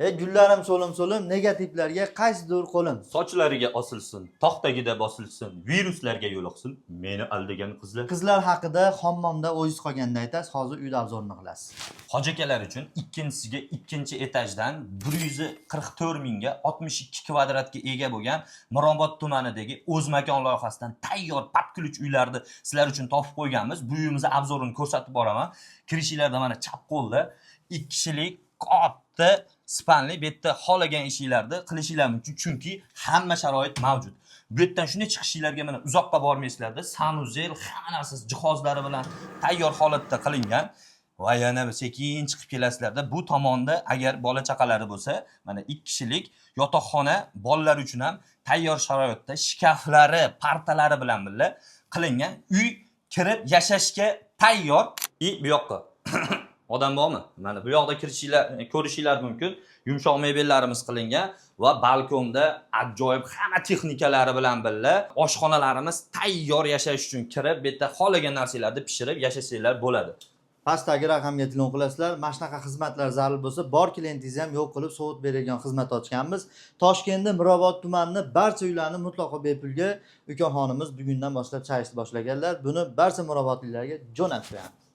E, gullarim so'lim so'lim, negativlarga qaysidir qo'lim. Sochlariga osilsin, tog'tagida bosilsin, viruslarga yo'liqsin meni aldagan qizlar. Qizlar haqida hammomda o'zingiz qolganda aytasiz, hozir uyda обзор ni qilasiz. Hoji akalar uchun ikkinchisiga ikkinchi etajdan 144 mingga 62 kvadratga ega bo'lgan Mirobod tumanidagi O'zmakon loyihasidan tayyor под ключ uylarni sizlar uchun topib qo'yganmiz. Bu uyimizni обзор ini ko'rsatib boraman. Kirishinglarda mana chap qo'lda ikki kishilik katta спальный, bu yerda xohlagan ishinglarni qilishinglar mumkin, chunki hamma sharoit mavjud. Bu yerdan shunday chiqishinglarga mana uzoqqa bormaysizlarda, санузел, hamma narsasi jihozlari bilan tayyor holatda qilingan. Va yana bir sekin chiqib kelasizlarda, bu tomonda agar bola chaqalari bo'lsa, mana ikki kishilik yotoqxona bolalar uchun ham tayyor sharoitda, shkaflari, partalari bilan birga qilingan uy, kirib yashashga tayyor. И bu yoqqa odam bormi? Mana bu yoqda kirishinglar, ko'rishinglar mumkin. Yumshoq mebellarimiz qilingan va balkonda ajoyib hamma texnikalari bilan birga oshxonalarimiz tayyor, yashash uchun kirib, bu yerda xohlagan narsalarni pishirib yashasanglar bo'ladi. Pastdagi raqamga telefon qilasizlar. Mana shunaqa xizmatlar zarur bo'lsa, bor klientingizni ham yo'q qilib sovut beradigan xizmat ochganmiz. Toshkentda Mirobod tumanini barcha uylarni mutlaqo bepulga ukaxonimiz bugundan boshlab chayishni boshlaganlar. Buni barcha mirobodliklarga jo'natib qo'yamiz.